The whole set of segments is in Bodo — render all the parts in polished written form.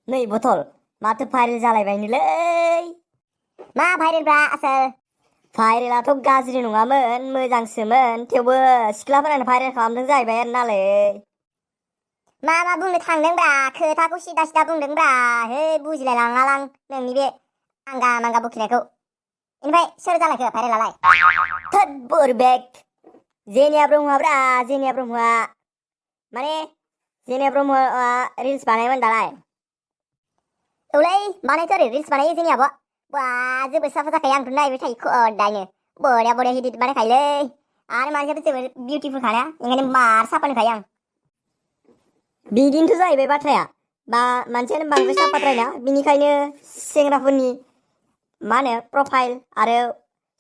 नै बथल माथो भाइरेल जालायबायनोलै मा भाइरेलब्रा आसोल भाइरेलाथ' गाज्रि नङामोन मोजांसोमोन थेवबो सिख्लाफोरानो भाइरेल खालामदों जाहैबाय आरो नालै मा बुंनो थांदोंब्रा खोथाखौ सिदा सिदा बुंदोंब्रा हे बुजिलाय लाङालां नोंनि बे आंगा मांगा बखिनायखौ इनिफ्राय सोर जालायखो भाइरेलालाय थोद बोरबेक जेनिया ब्रह्मब्रा जेनिया ब्रह्मआ माने जेनिया ब्रह्मआ रिल्स बानायोमोन दालाय औलै बानायथ' आरो रिल्स बानायो जोंनि आब'आ बा जोबोद साफा जाखायो आंथ' नायबाय थायो खदायनो बरिया बरिया इदिट बानायखायोलै आरो मानसियाबो जोबोद बिउटिफुल खाना ओंखायनो मार साफा नुखायो आं बिदिनोथ' जाहैबाय बाथ्राया बा मानसियानो बांद्राय साफाद्रायना बिनिखायनो सेंग्राफोरनि मा होनो प्रफाइल आरो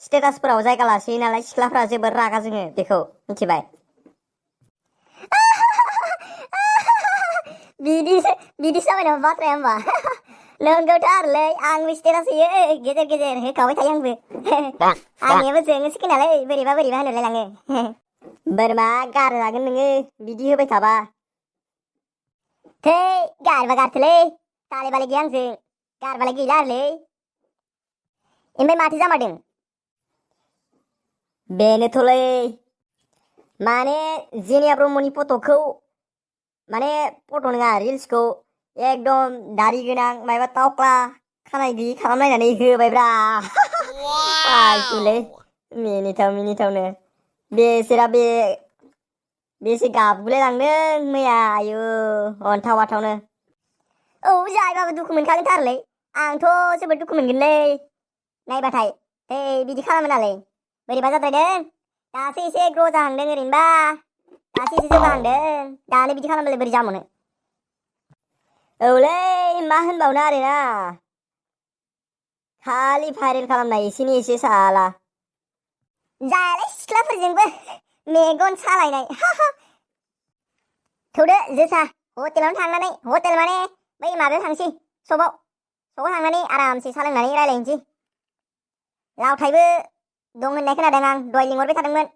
स्टेटासफोराव जायगा लासोयो नालाय सिख्लाफ्रा जोबोद रागा जोङो बेखौ मिथिबाय बिदिसो जाबाय नामा बाथ्राया होमबा नंगौथारलै आंबो स्टेटास होयो गेजेर गेजेर होखाबाय थायो आंबो आंनियाबो जोङोसो नालाय बोरैबा बोरैबा होनलायलाङो बोरमा गारजागोन नोङो बिदि होबाय थाबा थै गारबा गारथोलै ताले बाले गैया आंजों गारबालाय गैला आरोलै ओमफ्राय माथो जामारदों बेनोथ'लै माने जेनिया ब्रह्मनि फट'खौ माने फट' नङा रिल्सखौ एकदम दारि गोनां मायबा तावख्ला खानाय गैयि खालामलायनानै होबायब्रा फालतुलै मिनिथावनो बेसोरा बेसे गाबगुलाय लांदों मैया आयु अन्थावनो औ जायबाबो दुखु मोनखागोनथारलै आंथ' जोबोद दुखु मोनगोनलै नायबाथाय हे बिदि खालामो नालाय बोरैबा जाद्रायदों दासो एसे ग्र' जाहांदों ओरैनोबा दासो एसे जौगाहांदों दानो बिदि खालामबालाय बोरै जाबावनो औलै मा होनबावनो आरोना खालि भाइरेल खालामनाय एसेनि एसे साला जायालै सिख्लाफोरजोंबो मेगन सालायनाय थौदो जोसा हटेलावनो थांनानै हटेल माने बै माबायाव थांसै सकाव थांनानै आरामसे साहा लोंनानै रायज्लायनोसै लावथायबो दं होननाय खोनादों आं दहाय लिंहरबाय थादोंमोन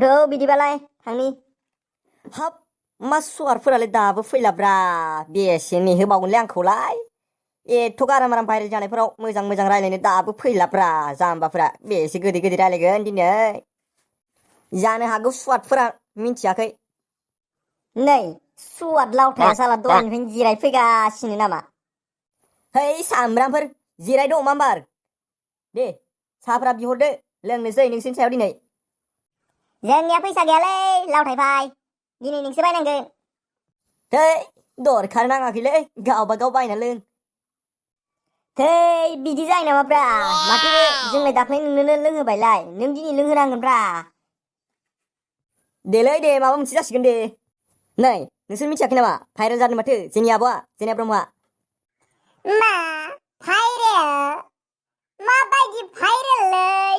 थौ बिदिबालाय थांनि हाब मा सुवारफोरालाय दाबो फैलाब्रा बेसे नेहोबावगोनलै आंखौलाय एथ' गाराम भाइरेल जानायफोराव मोजां रायलायनो दाबो फैलाब्रा जाम्बाफोरा बेसे गोदै रायलायगोन दिनै जानो हागौ सुवादफोरा मिन्थियाखै नै सुवाद लावथाया साला दहायनिफ्रायनो जिरायफैगासिनो नामा है सामब्रामफोर जिरायदो अमाम्बार दे साहाफ्रा बिहरदो लोंनोसै नोंसिनि सायाव दिनै जोंनिया फैसा गैयालै लावथाय भाइ दिनै नोंसो बायनांगोन थै दरखार नाङाखैलै गावबा गाव बायना लों थै बिदि जायो नामाब्रा माथो जोंलाय दाख्लै नोंनोनो लोंहोबायलाय नों दिनै लोंहोनांगोनब्रा देलै दे माबा मोनसे जासिगोन दे नै नोंसोर मिथियाखै नामा भाइरेल जादों माथो जोंनि आब'आ जेनिया ब्रह्मआ मा भाइरेल माबायदि भाइरेललै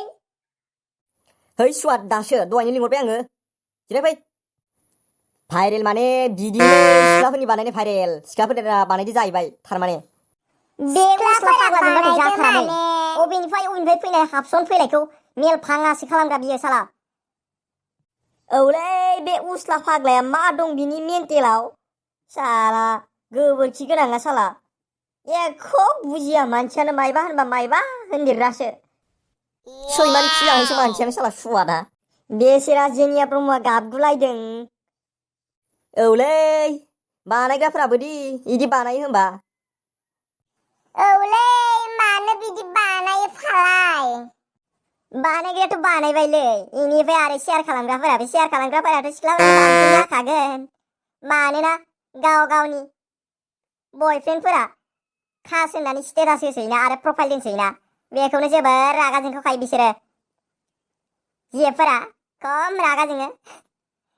है सुवाद दासो दहायनो लिंहरबाय आङो जिरायफै भाइरेल माने बिदिनो सिख्लाफोरनि बानायनाय भाइरेल सिख्लाफोरा बानायदो जाहैबाय थारमाने सिख्लाफोरा बानायदो माने अबेनिफ्राय फैनाय हाबसन फैनायखौ मेल फाङासो खालामग्रा बियो साला औलै बे उस्ला फाग्लाया मा दं बिनि मेन्टेलाव साला गोबोरखि गोनाङा साला एख' बुजिया मानसियानो मायबा होनबा मायबा होनदेरग्रासो सैमानि खि जानायसो मानसियानो साला सुवादा बेसेरा जेनिया ब्रह्मआ गाबगुलायदों औलै बानायग्राफोराबोदि इदि बानायो होनबा औलै मानो बिदि बानायो फालाय बानायग्रायाथ' बानायबायलै इनिफ्राय आरो शेयार खालामग्राफोराथ' सिख्लाफोरखौ बांसिन जाखागोन मानोना गावनि बयफ्रेन्डफोरा खास होननानै स्टेटास होसोयोना आरो प्रफाइल दोनसोयोना बेखौनो जोबोर रागा जोंखायो बिसोरो जिएफोरा खम रागा जोङो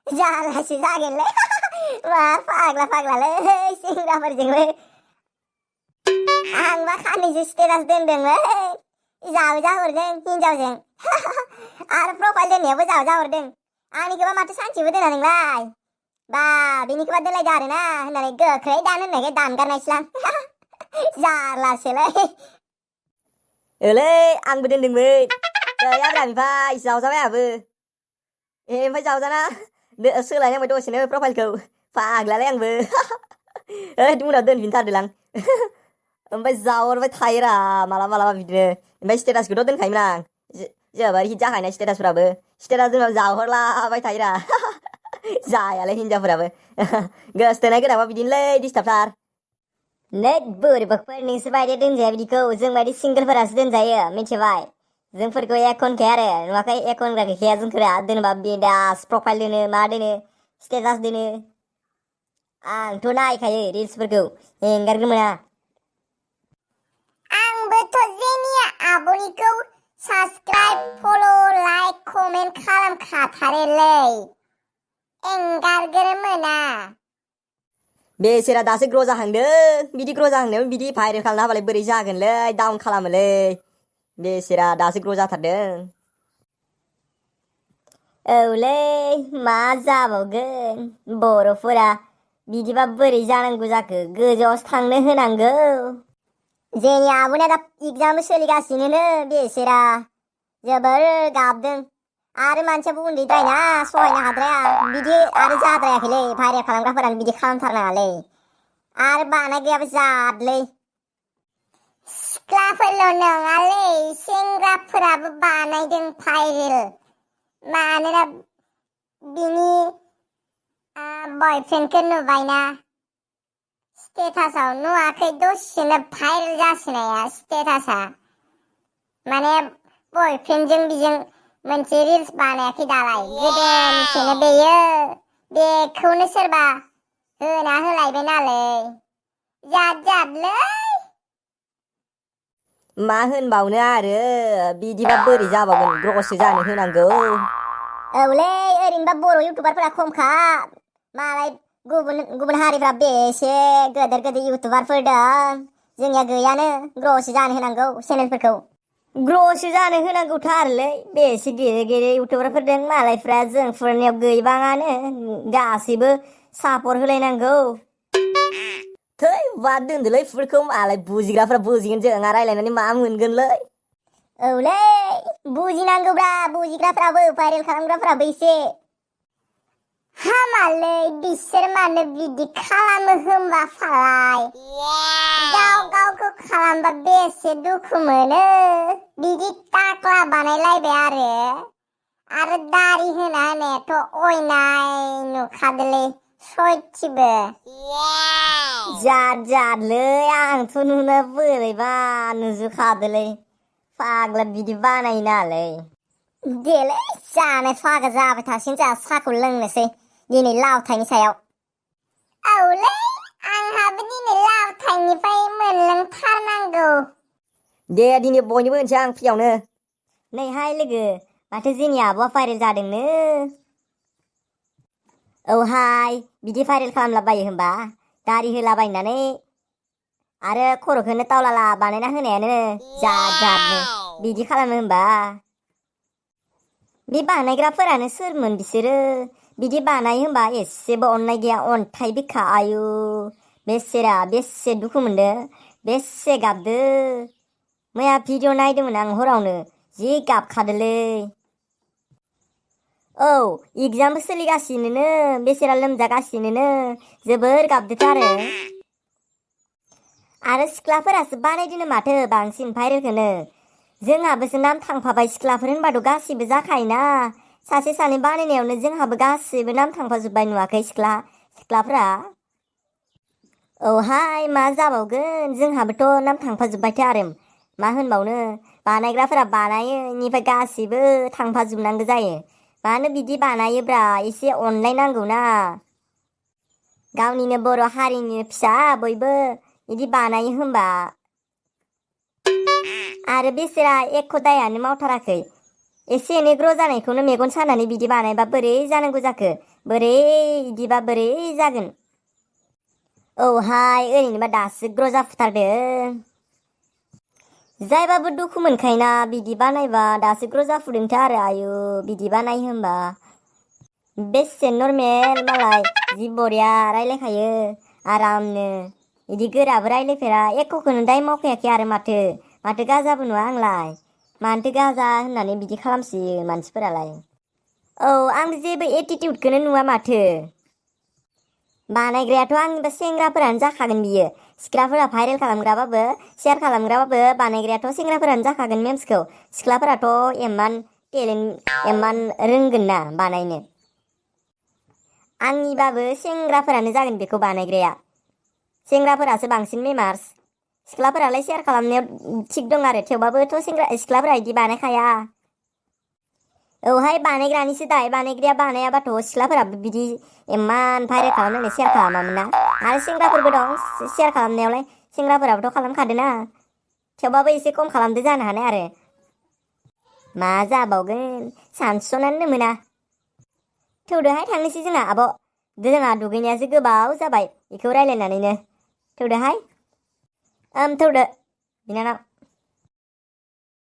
जालासो जागोनलै मा फाग्लालै सेंग्राफोरजोंबो आंबा खाननैसो स्टेटास दोनदोंमोन जावजा हरदों हिनजावजों आरो प्रफाइल दोननायावबो जावजा हरदों आंनिखौबा माथो सानसेबो दोना नोंलाय बा बिनिखौबा दोनलायदो आरोना होननानै गोख्रै दान होननायखाय दानगारनायसैलां जारलासोलै ओलै आंबो दोनदोंमोन गैयाब्रा ओमफ्राय जावजाबाय आंहाबो ओमफ्राय जावजाना सोलायनांबाय दसेनो प्रफाइलखौ फाग्लालै आंबो उनाव दोनफिनथारदोलां ओमफ्राय जाहरबाय थायोरा मालाबा बिदिनो ओमफ्राय स्टेटासखौथ' दोनखायोमोन आं जोंहाबा हिट जाखायना स्टेटासफोराबो स्टेटास दोनबाबो जाहरलाबाय थायोरा जायालै हिनजावफोराबो गोसथोनाय गोनांबा बिदिनोलै डिस्टार्बथार नेट बोरैबाफोर नोंसोर बायदि दोनजाया बिदिखौ जों बायदि सिंगोलफोरासो दोनजायो मिथिबाय जोंफोरखौ एकाउन्ट आरो नुवाखै एकाउन्ट गैखाया जोंफोरा दोनबा बिदास प्रफाइल दोनो मा दोनो स्टेटास दोनो आंथ' नायखायो रिल्सफोरखौ एंगारनो मोना आंबोथ' जेनिया आब'निखौ साबसक्राइब फल' लाइक कमेन्ट खालामखाथारोलै एंगारगोनो मोना बेसेरा दासो ग्र' जाहांदों बिदि ग्र' जाहांनायाव बिदि भाइरेल खालामना होबालाय बोरै जागोनलै डाउन खालामोलै बेसेरा दासो ग्र' जाथारदों औलै मा जाबावगोन बर'फोरा बिदिबा बोरै जानांगौ जाखो गोजौआवसो थांनो होनांगौ जोंनि आब'ना दा एगजाम सोलिगासिनो बेसेरा जोबोर गाबदों आरो मानसियाबो उन्दैद्रायना सहायनो हाद्राया बिदि आरो जाद्रायाखैलै भाइरेल खालामग्राफोरानो बिदि खालामथारनाङालै आरो बानाय गैयाबो जादलै सिख्लाफोरल' नङालै सेंग्राफोराबो बानायदों भाइरेल मानोना बिनि बयफ्रेन्डखौ नुबायना स्टेटासाव नुवाखै दसेनो भाइरेल जासिनाया स्टेटासा माने बयफ्रेन्डजों बिजों मोनसे रिल्स बानायाखै दालाय गोदोनिफ्रायनो बेखौनो सोरबा होना होलायबाय नालाय जादलै मा होनबावनो आरो बिदिबा बोरै जाबावगोन ग्र'सो जानो होनांगौ औलै ओरैनोबा बर' इउटुबारफोरा खमखा मालाय गुबुन हारिफ्रा बेसे गोदोर इउटुबारफोर दं जोंनिया गैयानो ग्र'सो जानो होनांगौ चेनेलफोरखौ ग्र'सो जानो होनांगौथारलै बेसे गेदेर इउटुबारफोर दं मालायफ्रा जोंफोरनियाव गैबाङानो गासैबो सापर्ट होलायनांगौ थै बाद दोनदोलै बेफोरखौ मालाय बुजिग्राफ्रा बुजिगोन जोंहा रायलायनानै मा मोनगोनलै औलै बुजिनांगौब्रा बुजिग्राफ्राबो भाइरेल खालामग्राफ्राबो एसे हामालै बिसोर मानो बिदि खालामो होमबा फालाय गावखौ खालामबा बेसे दुखु मोनो बिदि टाक्ला बानायलायबाय आरो दारि होना होनायाथ' अयनाय नुखादोलै सयथिबो जादलै आंथ' नुना बोरैबा नुजोबखादोलै फाग्ला बिदि बानायो नालाय देलै जानाय फागा जाबाय थासिगोन जोंहा साहाखौ लोंनोसै दिनै लावथायनि सायाव औलै आंहाबो दिनै लावथायनिफ्राय मोनलोंथारनांगौ दे दिनै बयनिबो होनसै आं फ्रियावनो नैहाय लोगो माथो जोंनि आब'आ भाइरेल जादोंनो औहाय बिदि भाइरेल खालामलाबायो होनबा दारि होलाबायनानै आरो खर'खौनो तावलाला बानायना होनायानो जादनो बिदि खालामो होनबा बे बानायग्राफोरानो सोरमोन बिसोरो बिदि बानायो होनबा एसेबो अननाय गैया अन्थाइ बिखा आयु बेसेरा बेसे दुखु मोनदो बेसे गाबदो मैया भिडिअ नायदोंमोन आं हरावनो जि गाबखादोलै औ एगजामबो सोलिगासिनो बेसेरा लोमजागासिनो जोबोर गाबदोथ' आरो सिख्लाफोरासो बानायदोनो माथो बांसिन भाइरेलखौनो जोंहाबोसो नाम थांफाबाय सिख्लाफोर होनबाथ' गासिबो जाखायोना सासे सानै बानायनायावनो जोंहाबो गासिबो नाम थांफाजोब्बाय नुवाखै सिख्लाफ्रा औहाय मा जाबावगोन जोंहाबोथ' नाम थांफाजोब्बायथ' आरो मा होनबावनो बानायग्राफोरा बानायो इनिफ्राय गासिबो थांफाजोबनांगौ जायो मानो बिदि बानायोब्रा एसे अनलायनांगौना गावनिनो बर' हारिनि फिसा बयबो बिदि बानायो होनबा आरो बेसेरा एख' दायानो मावथाराखै एसे एनै ग्र' जानायखौनो मेगन सानानै बिदि बानायबा बोरै जानांगौ जाखो बोरै बिदिबा बोरै जागोन औहाय ओरैनोबा दासो ग्र' जाफुथारदों जायबाबो दुखु मोनखायोना बिदि बानायबा दासो ग्र' जाफुदोंथ' आयु बिदि बानाय होनबा बेसे नर्मेल मालाय जि बरिया रायलायखायो आरामनो बिदि गोराबो रायलायफेरा एख'खौनो दाय मावखायाखै आरो माथो गाजाबो नुवा आंलाय मानोथो गाजा होननानै बिदि खालामसियो मानसिफोरालाय औ आं जेबो एटिटिउडखौनो नुवा माथो बानायग्रायाथ' आंनिबा सेंग्राफोरानो जाखागोन बियो सिख्लाफोरा भाइरेल खालामग्राबाबो शेयार खालामग्राबाबो बानायग्रायाथ' सेंग्राफोरानो जाखागोन मेम्सखौ सिख्लाफोराथ' एमान टेलेन्ट एमान रोंगोन ना बानायनो आंनिबाबो सेंग्राफोरानो जागोन बेखौ बानायग्राया सेंग्राफोरासो बांसिन मेमार्स सिख्लाफोरालाय शेयार खालामनायाव थिग दं आरो थेवबाबोथ' सिख्लाफोरा इदि बानायखाया औहाय बानायग्रानिसो दाय बानायग्राया बानायाबाथ' सिख्लाफोराबो बिदि इमान भाइरेल खालामनानै शेयार खालामामोन ना आरो सेंग्राफोरबो दं शेयार खालामनायावलाय सेंग्राफोराबोथ' खालामखादों ना थेवबाबो एसे खम खालामदो जानो हानाय आरो मा जाबावगोन सानस'नानो मोना थौदोहाय थांनोसै जोंना आब' जोंहा दुगैनायासो गोबाव जाबाय बेखौ रायलायनानैनो थौदोहाय थौदो बिनानाव